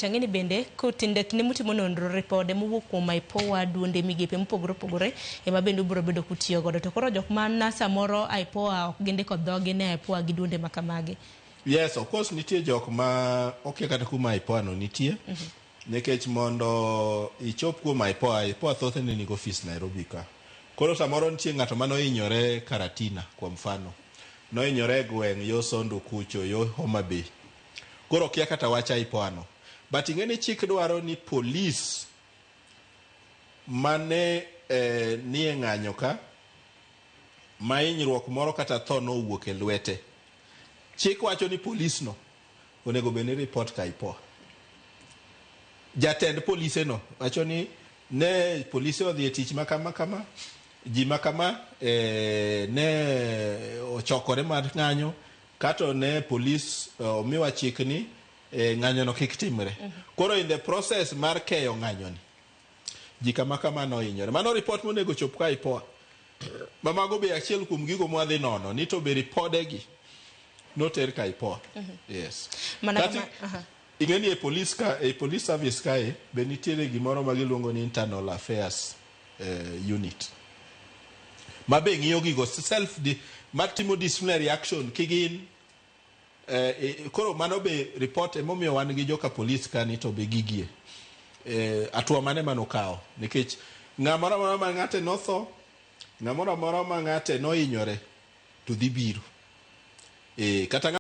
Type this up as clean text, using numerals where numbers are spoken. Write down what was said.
Ang'e ni bende kutinde kinde mutimo nonro ripode mowuok kuom IPOA duonde migepe mopogore opogore ema bende ubiro bedo kutiyo godo. To koro jok man samoro IPOA ok gindiko dhogi ne IPOA gi duonde ma kamagi. Yes, of course nitie jok ma okia kata kuma IPOA no nitie. Nikech mondo ichop kuom IPOA, IPOA thothne nigi ofis Nairobi ka. Koro samoro nitie ng'ato mane ohinyore Karatina kwa mfano. Nohinyore e gweng' yo Sondu kucho, yo Homa Bay. Koro okia kata wach IPOA no. But ing'e ni chik dwaro ni police mane nie ng'anyo ka ma hinyruok moro kata tho nowuok e lwete. Chik wacho ni police no onego bed ni report ka IPOA. Jatend polise no wacho ni ne polise odhi e tich ma kama kama, ji ma kama ne ochokore mar ng'anyo kato ne polis omiwa chik ni ng'anyo no kik timre. Koro in the process mar keyo ng'anyo ni, ji kama kama nohinyore. Mano report monego chop ka IPOA. Ma mago be achiel kuom gigo mwadhi nono ni to be ripode gi noter ka IPOA. Yes. Mana Kati, kama, aha. ing'e ni e police ka e police service kae be nitiere gimoro ma giluongo ni internal affairs unit ma be ng'iyo gigo self di, matimo disciplinary action kigin koro mano be report emomiyo wan gi joka police ka ni to be gigie atua mane manokawo nikech ng'amoro amora ma ng'ate notho, ng'amoro amora ma ng'ate nohinyore to dhi biro kata